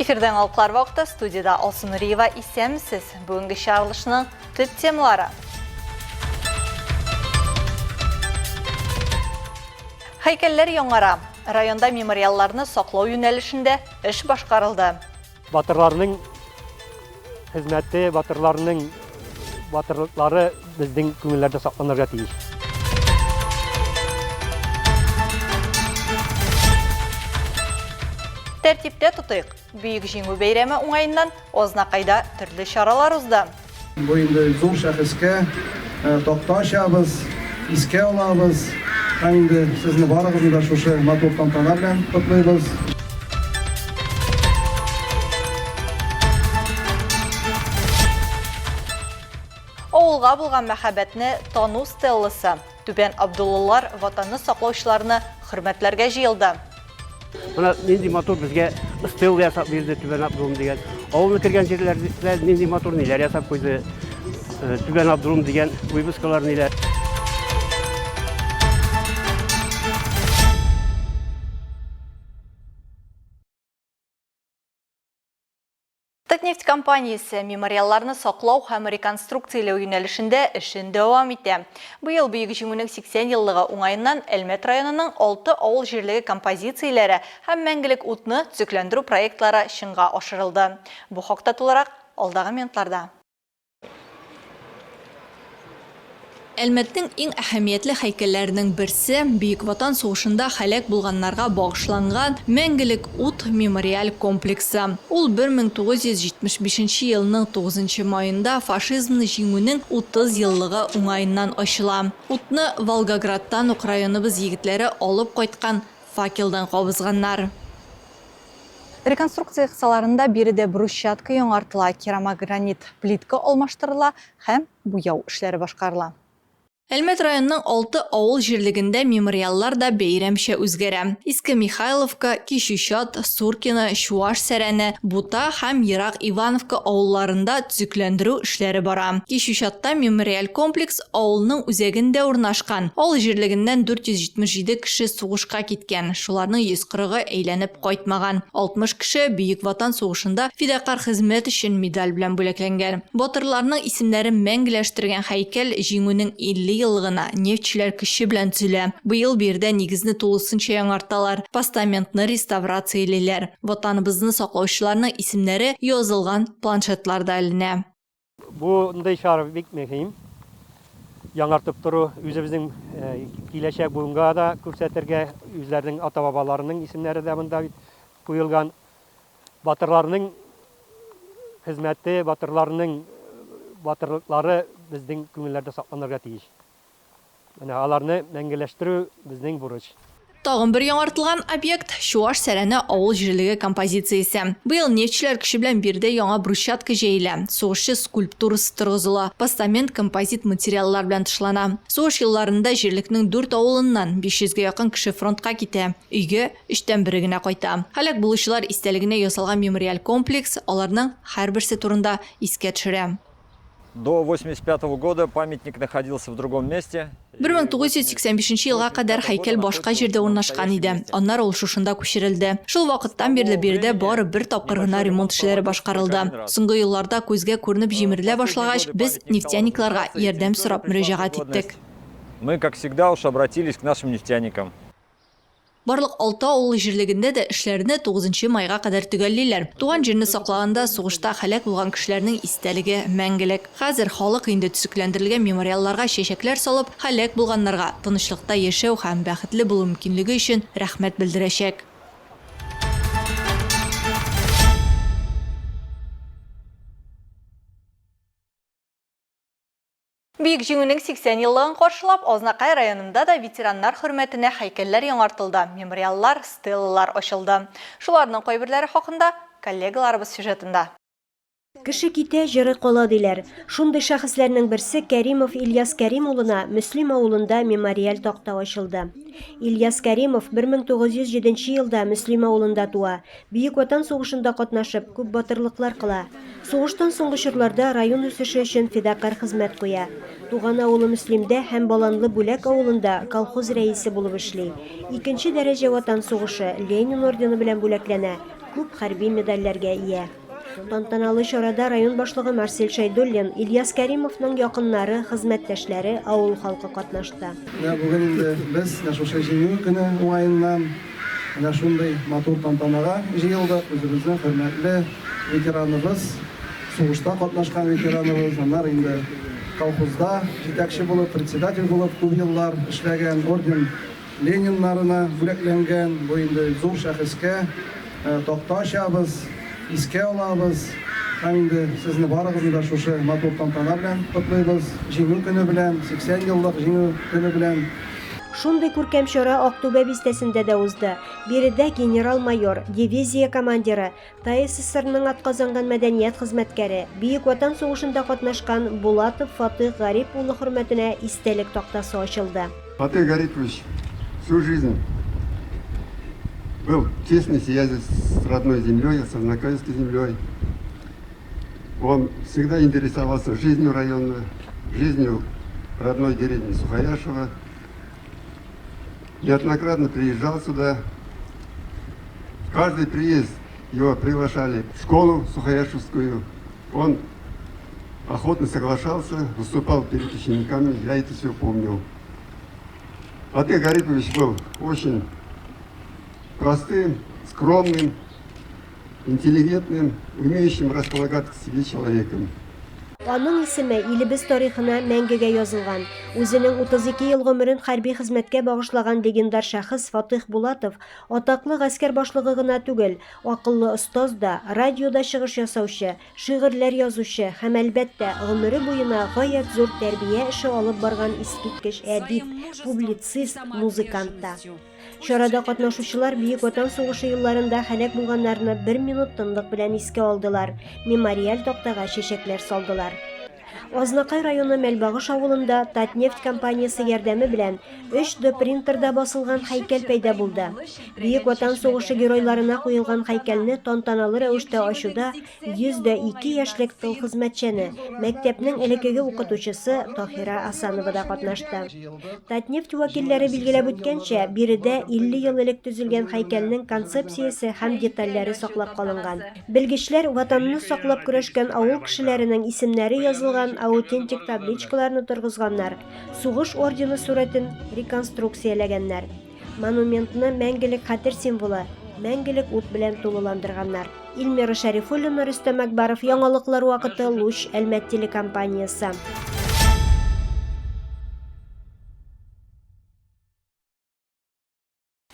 Эфирда яңалыклар вакыты студиядә Алсу Нуриева исәнмесез. Бүгенге чыгарылышның төп темалары. Һәйкәлләр яңара. Районда мемориалларны саклау юнәлешендә эш башкарылды. Батырларның хезмәте, батырларның батырлыклары безнең күңелләрдә сакланырга тиеш. Тәртиптә тотыйк! Бөек Җиңү бәйрәме уңаеннан Азнакайда төрле чаралар узды. Бу инде зур шәхескә такта ачабыз, искә алабыз һәм инде сезне барыгызны да шушы матур тантана белән котлыйбыз. Авылга булган мәхәббәтне тану стелласы. Түбән Абдуллылар Ватанны саклаучыларны хөрмәтләргә җыелды. Менә нинди матур безгә стелла ясап бирде Түбән Абдулым дигән. Авылны кергән җирләрдә нинди матур ниләр ясап куйды. Э, Түбән Абдулым дигән вывескалар ниләр. Татнефть компаниясе мемориалларны саклау һәм реконструкцияләү юнәлешендә эшен дәвам итә. Быел Бөек Җиңүнең 80 еллыгы уңаеннан Әлмәт районының алты авыл җирлеге композицияләре һәм Мәңгелек утны төзекләндерү проектлары чынга ашырылды. Бу хакта тулырак алдагы минутларда. Әлмәтнең иң әһәмиятле һәйкәлләренең берсе, Бөек Ватан сугышында һәлак булганнарга багышланган Мәңгелек ут мемориаль комплексы. Ул 1975 елның тугызынчы маенда фашизмны җиңүнең 30 еллыгы уңаеннан ачыла. Утны Волгоградтан ук районыбыз егетләре алып кайткан факелдан кабызганнар. Реконструкция кысаларында биредә брусчатка яңартыла, керамогранит плитка алмаштырыла һәм буяу эшләре башкарыла. Әлмәт районының алты авыл җирлегендә мемориаллар да бәйрәмчә үзгәрә. Иске Михайловка, Кичүчат, Суркино, Чуаш Сәрәне, Бута һәм Ерак Ивановка авылларында төзекләндерү эшләре бара. Кичүчатта мемориаль комплекс авылның үзәгендә урнашкан. Авыл җирлегеннән 477 кеше сугышка киткән, шуларның 140-ы әйләнеп кайтмаган. 60 кеше Бөек Ватан сугышында фидакарь хезмәт өчен медаль белән бүләкләнгән. Батырларның исемнәрен мәңгеләштергән һәйкәл Җиңүнең 50 еллыгына нефтьчеләр көче белән төзелә. Быел биредә нигезне тулысынча яңарталар, постаментны реставрациялиләр. Ватаныбызны саклаучыларның исемнәре язылган планшетлар да эленә. Мондый чара бик мөһим. Яңартып тору, үзебезнең киләчәк буынга да күрсәтергә, үзләренең ата-бабаларының исемнәре дә монда бит куелган. Батырларның хезмәте, батырларның батырлыклары безнең күңелләрдә сакланырга тиеш. Менә аларны мәңгеләштерү безнең бурыч. Тагын бер яңартылган объект, Чуаш Сәрәне авыл җирлеге композициясе. Быел нефтьчеләр көче белән биредә яңа брусчатка җәелә, сугышчы скульптурасы торгызыла, постамент композит материаллар белән тышлана. Сугыш елларында җирлекнең дүрт авылыннан 500 гә якын кеше фронтка китә, өйгә өчтән бере генә кайта. Һәлак булучылар истәлегенә ясалган мемориаль комплекс аларның һәрберсе турында искә төшерә. До 85 года памятник находился в другом месте. 1985 елга кадәр һәйкәл башка җирдә урнашкан иде, аннары ул шушында күчерелде. Шул вакыттан бирле биредә бары бер тапкыр гына ремонт эшләре башкарылды. Соңгы елларда күзгә күренеп җимерелә башлагач, без нефтяникларга ярдәм сорап мөрәҗәгать иттек. Мы, как всегда, уж обратились к нашим нефтяникам. Барлык алты авыл җирлегендә дә эшләрне тугызынчы майга кадәр төгәллиләр. Туган җирне саклаганда сугышта һәлак булган кешеләрнең истәлеге мәңгелек. Хәзер халык инде төзекләндерелгән мемориалларга чәчәкләр салып, һәлак булганнарга тынычлыкта яшәү һәм бәхетле булу мөмкинлеге өчен рәхмәт белдерәчәк. Бөек Җиңүнең 80 еллыгын каршылап, Азнакай районында да ветераннар хөрмәтенә һәйкәлләр яңартылды, мемориаллар, стелалар ачылды. Шуларның кайберләре хакында коллегаларыбыз сюжетында. Кеше китә, җыры кала диләр. Шундый шәхесләрнең берсе Кәримов Ильяс Кәрим улына Мөслим авылында мемориаль такта ачылды. Ильяс Кәримов 1907 елда Мөслим авылында туа. Бөек Ватан сугышында катнашып, күп батырлыклар кыла. Сугыштан соңгы чорларда район үсеше өчен фидакарь хезмәт куя. Туган авылы Мөслимдә һәм Баланлы Бүләк авылында колхоз рәисе булып эшли. Икенче дәрәҗә Ватан сугышы, Ленин ордены белән бүләкләнә. күп хәрби медальләргә ия. Тантаналы чарада район башлыгы Марсель Шәйдуллин, Ильяс Кәримовның якыннары, хезмәттәшләре, авыл халкы катнашты. Менә бүген инде без менә шушы Җиңү көне уңаеннан менә шундый матур тантанага җыелдык. Үзебезнең хөрмәтле ветераныбыз, сугышта катнашкан ветераныбыз, аннары инде колхозда җитәкче булып, председатель булып күп еллар эшләгән, орден Лениннарына бүләкләнгән бу инде зур шәхескә такта ачабыз, искә алабыз һәм инде сезне барыгызны да шушы матур тантана белән котлыйбыз, Җиңү көне белән, 80 еллык Җиңү көне белән. Шундый күркәм чара Актүбә бистәсендә дә узды. Биредә генерал-майор, дивизия командиры, ТАССРның атказанган мәдәният хезмәткәре, Бөек Ватан сугышында катнашкан Булатов Фатыйх Гарип улы хөрмәтенә истәлек тактасы ачылды. Фатых Гарипович всю жизнь был в тесной связи с родной землей, с Азнакаевской землей. Он всегда интересовался жизнью района, жизнью родной деревни Сухояшева. Неоднократно приезжал сюда. Каждый приезд его приглашали в школу Сухояшевскую. Он охотно соглашался, выступал перед учениками, я это все помнил. Фатых Гарипович был очень простым, скромным, интеллигентным, умеющим располагать к себе человеком. Аның исеме илебез тарихына мәңгегә язылган. Үзенең 32 ел гомерен хәрби хезмәткә багышлаган легендар шәхес Фатыйх Булатов атаклы гаскәр башлыгы гына түгел, акыллы остаз да, радиода чыгыш ясаучы, шигырьләр язучы һәм, әлбәттә, гомере буена гаять зур тәрбия эше алып барган искиткеч әдип, публицист, музыкант та. Чарада катнашучылар Бөек Ватан сугышы елларында һәлак булганнарны бер минут тынлык белән искә алдылар, мемориаль тактага чәчәкләр салдылар. Азнакай районы Мәлбагыш авылында Татнефть компаниясе ярдәме белән 3D принтерда басылган һәйкәл пәйда булды. Бөек Ватан сугышы геройларына куелган һәйкәлне тантаналы рәвештә ачуда 102 яшьлек тыл хезмәтчәне, мәктәпнең элеккеге укытучысы Таһира Асанова да катнашты. Татнефть вәкилләре билгеләп үткәнчә, биредә 50 ел элек төзелгән һәйкәлнең концепциясе һәм детальләре саклап калынган. Белгечләр Ватанны саклап көрәшкән авыл кешеләренең исемнәре язылган аутентик табличкаларны торгызганнар, сугыш ордены сурәтен реконструкцияләгәннәр. Монументны мәңгелек хәтер символы, мәңгелек ут белән тулыландырганнар. Эльмира Шәрифуллина, Рөстәм Әкбаров, Яңалыклар вакыты, Луч, Әлмәт телекомпаниясе.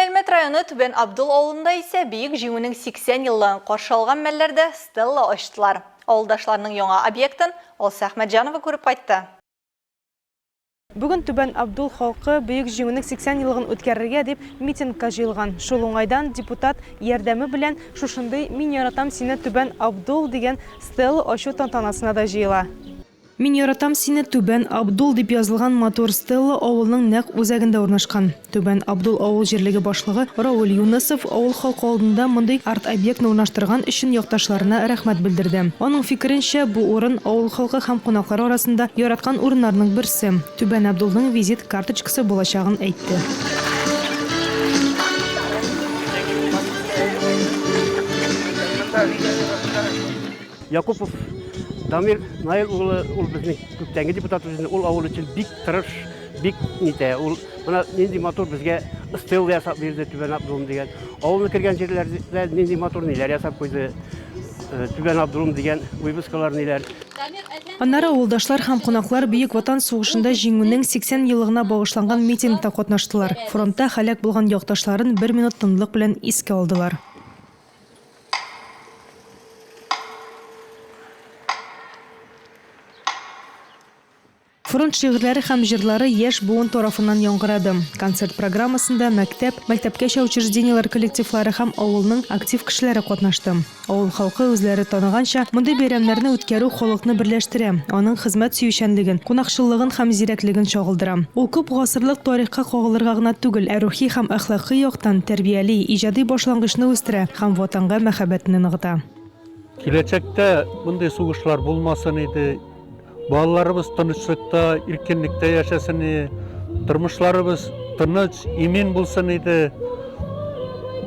Әлмәт районы Түбән Абдул авылында исә Бөек Җиңүнең 80 еллыгын каршы алган мәлләрдә стелла ачтылар. Авылдашларның яңа объектын Алсу Әхмәтҗанова күреп кайтты. Бүген Түбән Абдул халкы Бөек Җиңүнең 80 еллыгын үткәрергә дип митингка җыелган. Шул уңайдан депутат ярдәме белән шушындый Мин яратам сине, Түбән Абдул дигән стелла ачу тантанасына да җыела. Мин яратам сине, Түбән Абдул дип язылган матур стелла авылның нәкъ үзәгендә урнашкан. Түбән Абдул авыл җирлеге башлыгы Равил Юнысов авыл халкы алдында мондый арт-объектны урнаштырган өчен якташларына рәхмәт белдерде. Аның фикеренчә, бу урын авыл халкы һәм кунаклар арасында яраткан урыннарның берсе, Түбән Абдулның визит карточкасы булачагын әйтте. Якупов Дамир Наил улы, ул безнең күптәнге депутатыбыз инде, ул авыл өчен бик тырыш, бик нитә. Ул менә нинди матур безгә стел ясап бирде Түбән Абдулым дигән. Авылны кергән җирләрдә нинди матур ниләр ясап куйды. Э, Түбән Абдулым дигән вывескалар ниләр. Аннары авылдашлар һәм кунаклар Бөек Ватан сугышында Җиңүнең 80 еллыгына багышланган митингта катнаштылар, фронтта һәлак булган якташларын бер минут тынлык белән искә алдылар. Фронт шигырьләре һәм җырлары яшь буын тарафыннан яңгырады. Концерт программасында мәктәп, мәктәпкәчә учреждениеләр коллективлары һәм авылның актив кешеләре катнашты. Авыл халкы үзләре таныганча, мондый бәйрәмнәрне үткәрү халыкны берләштерә, аның хезмәт сөючәнлеген, кунакчыллыгын һәм зирәклеген чагылдыра. Ул күп гасырлык тарихка кагылырга гына түгел, ә рухи һәм әхлакый яктан тәрбияли, иҗади башлангычны үстерә һәм Ватанга мәхәббәтне ныгыта. Киләчәктә мондый сугышлар булмасын иде. Балаларыбыз тынычлыкта, иркенлектә яшәсен иде. Тормышларыбыз тыныч, имин булсын иде.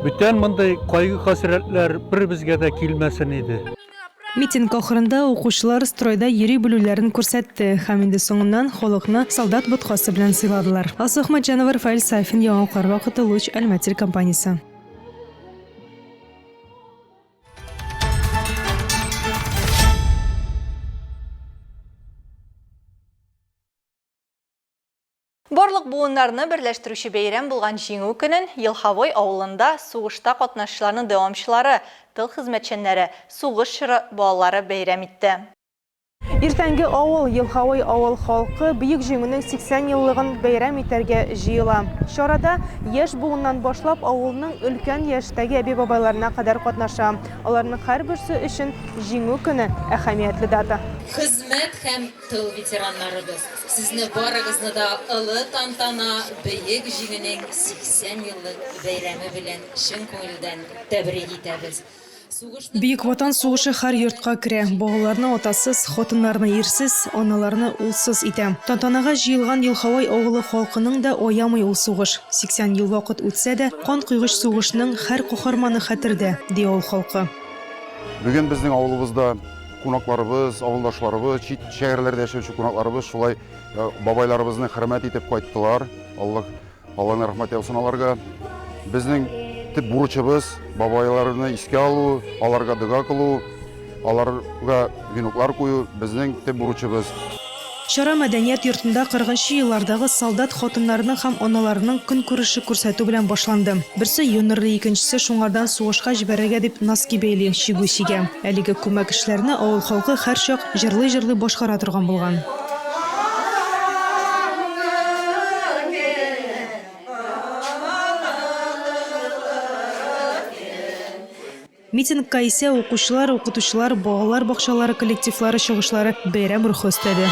Бүтән мондый кайгы-хәсрәтләр беребезгә дә килмәсен иде. Митинг ахырында укучылар стройда йөри белүләрен күрсәтте һәм инде соңыннан халыкны солдат боткасы белән сыйладылар. Алсу Әхмәтҗанова, Рафаэль Сафин, Яңалыклар вакыты, Луч, Әлмәт телекомпаниясе. Барлык буыннарны берләштерүче бәйрәм булган Җиңү көнен Елховой авылында сугышта катнашучыларның дәвамчылары, тыл хезмәтчәннәре, сугыш чоры балалары бәйрәм итте. Иртәнге авыл, Елховой авыл халкы Бөек Җиңүнең 80 еллыгын бәйрәм итәргә җыела. Чарада яшь буыннан башлап авылның өлкән яшьтәге әби-бабайларына кадәр катнаша. Аларның һәрберсе өчен Җиңү көне, әһәмиятле дата. Хезмәт һәм Тыл ветераннарыбыз, сезне барыгызны да ылы тантана, Бөек Җиңүнең 80 еллык бәйрәме белән чын күңелдән тәбрик итәбез. Сугышның Бөек Ватан сугышы һәр йортка керә, балаларны атасыз, хатыннарны ирсез, аналарны улсыз итә. Тантанага җыелган Елховой авылы халкының да аямый ул сугыш. 80 ел вакыт үтсә дә, канкойгыч сугышның һәр каһарманы хәтердә, ди авыл халкы. Бүген безнең авылыбызда кунакларыбыз, авылдашларыбыз, чит шәһәрләрдә яшәүче кунакларыбыз шулай э, бабайларыбызны хөрмәт итеп кайттылар. Аллаһ Алланың рәхмәте яусын аларга. Безнең төп бурычыбыз бабайларны искә алу, аларга дога кылу, аларга веноклар кую безнең төп бурычыбыз. Чара мәдәният йортында 40 нчы еллардагы солдат хатыннарының һәм аналарының көнкүреше күрсәтү белән башланды. Берсе йон эрли, икенчесе шуңардан сугышка җибәрергә дип носки бәйли, чигү чигә. Әлеге күмәк эшләрне авыл халкы һәрчак җырлый-җырлый башкара торган булган. Митингка исә укучылар, укытучылар, балалар бакчалары коллективлары чыгышлары бәйрәм рухы өстәде.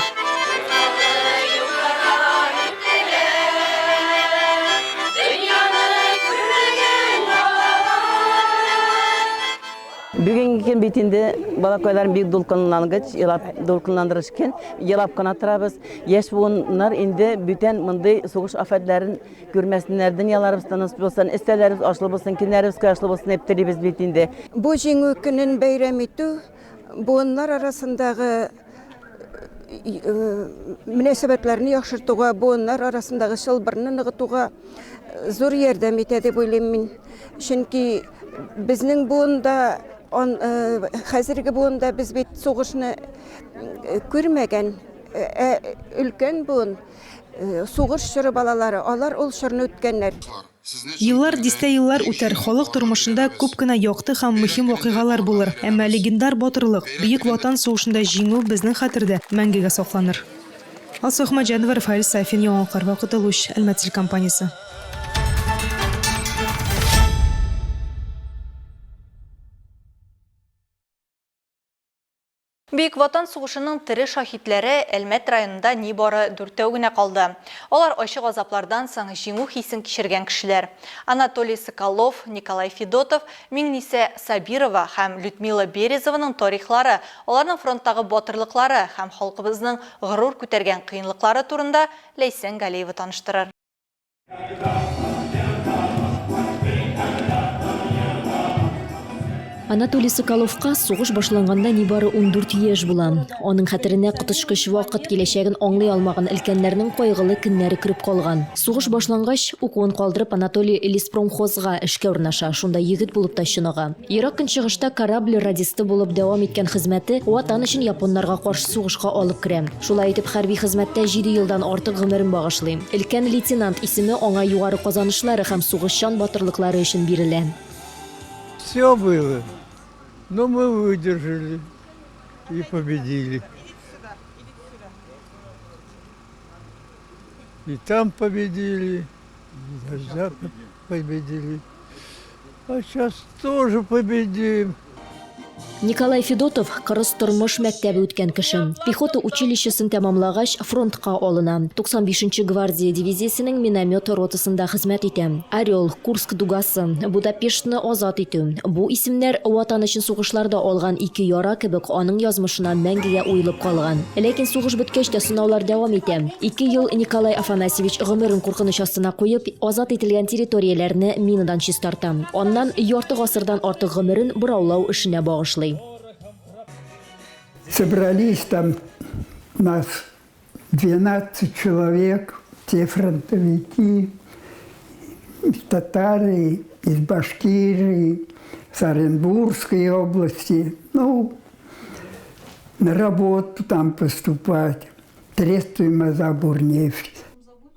Бүгенге көн бит инде балакайларым бик дулкынлангыч, елап дулкынландырыш көн. Елап кына торабыз. Яшь буыннар инде бүтән мондый сугыш афәтләрен Күрмәсеннәр, дөньяларыбыз тыныч булсын, өстәлләребез ашлы булсын, көннәребез кояшлы булсын дип телибез бит инде. Бу Җиңү көнен бәйрәм итү буыннар арасындагы мөнәсәбәтләрне яхшыртуга, буыннар арасындагы чылбырны ныгытуга зур ярдәм итә дип уйлыйм мин. Чөнки безнең буында, хәзерге буында без бит сугышны күрмәгән, ә өлкән буын Сугыш чоры балалары, алар ул чорны үткәннәр. Еллар, дистә еллар үтәр, халык тормышында күп кенә якты һәм мөһим вакыйгалар булыр. Әмма легендар батырлык, Бөек Ватан сугышында җиңү безнең хәтердә мәңгегә сакланыр. Алсу Әхмәтҗанова, Рафаэль Сафин, Яңалыклар вакыты, Луч, Әлмәт телекомпаниясе. Бөек Ватан сугышының тере шаһитләре Әлмәт районында нибары дүртәү генә калды. Алар ачы газаплардан соң җиңү хисен кичергән кешеләр. Анатолий Соколов, Николай Федотов, Миңнисә Сабирова һәм Людмила Березованың тарихлары, аларның фронттагы батырлыклары һәм халкыбызның горур күтәргән кыенлыклары турында Ләйсән Галиева таныштырыр. Анатолий Соколовка сугыш башланганда нибары 14 яшь була. Аның хәтеренә коточкыч вакыт киләчәген аңлый алмаган өлкәннәрнең кайгылы көннәре кереп калган. Сугыш башлангач, укуын калдырып, Анатолий леспромхозга эшкә урнаша, шунда егет булып та чыныга. Ерак Көнчыгышта корабль радисты булып дәвам иткән хезмәте Ватан өчен японнарга каршы сугышка алып керә. Шулай итеп, хәрби хезмәттә җиде елдан артык гомерен багышлый. Өлкән лейтенант исеме аңа югары казанышлары һәм сугышчан батырлыклары өчен бирелә. Все было, но мы выдержали и победили. И там победили, и на победили. А сейчас тоже победим. Николай Федотов кырыс тормыш мәктәбе үткән кеше. Пехота училищесын тәмамлагач, фронтка алына. 95 нче гвардия дивизиясенең миномет ротасында хезмәт итә. Орел, Курск дугасы, Будапештны азат итү. Бу исемнәр Ватан өчен сугышларда алган ике яра кебек аның язмышына мәңгегә уелып калган. Ләкин сугыш беткәч тә сынаулар дәвам итә. Ике ел Николай Афанасьевич гомерен куркыныч астына куеп, азат ителгән территорияләрне минадан чистарта. Аннан ярты гасырдан артык гомерен бораулау эшенә багышлый. Собрались там нас 12 человек, те фронтовики, татары из Башкирии, с Оренбургской области. Ну, на работу там поступать. Трестуем Забурнефть.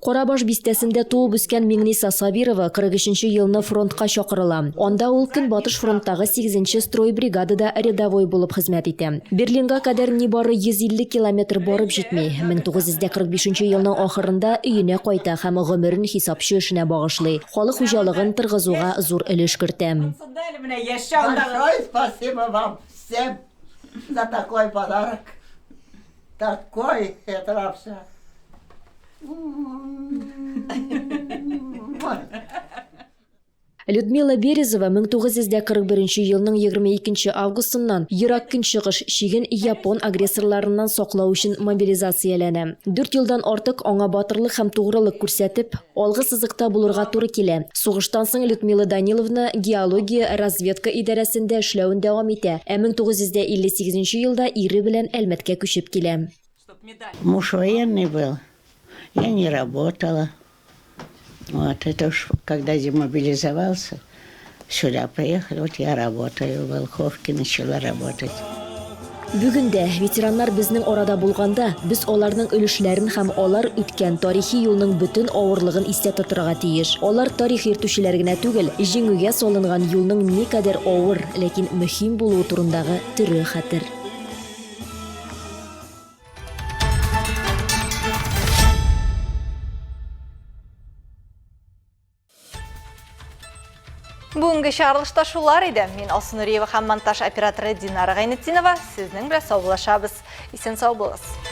Карабаш бистәсендә туып үскән Миңниса Сабирова 43 нче елны фронтка чакырыла. Анда ул Көнбатыш фронттагы сигезенче стройбригадада рядовой булып хезмәт итә. Берлинга кадәр нибары 150 километр барып җитми. 1945 нче елның ахырында өенә кайта һәм гомерен хисапчы эшенә багышлый, халык хуҗалыгын торгызуга зур өлеш кертә. Большое спасибо вам всем за такой подарок. Такой это вообще. Людмила Березова 1941 елның 22 августыннан Ерак Көнчыгыш чиген япон агрессорларыннан саклау өчен мобилизацияләнә. Дүрт елдан артык аңа батырлык һәм тугрылык күрсәтеп, алгы сызыкта булырга туры килә. Сугыштан соң Людмила Даниловна геология разведка идарәсендә эшләвен дәвам итә, ә 1958 елда ире белән Әлмәткә күчеп килә. Муж военный был, я не работала. Вот, это уж когда демобилизовался, сюда приехали, вот я работаю, в Волховке начала работать. Бүген дә ветераннар безнең арада булганда, без аларның өлешләрен һәм алар үткән тарихи юлның бөтен авырлыгын истә тотырга тиеш. Алар тарих йөртүчеләр генә түгел, җиңүгә салынган юлның никадәр авыр, ләкин мөһим булуы турындагы тере хәтер. Бүгенге чыгарылышта шулар иде. Мин Алсу Нуриева һәм монтаж операторы Динара Гайнетдинова сезнең белән саубуллашабыз. Исән сау булыгыз.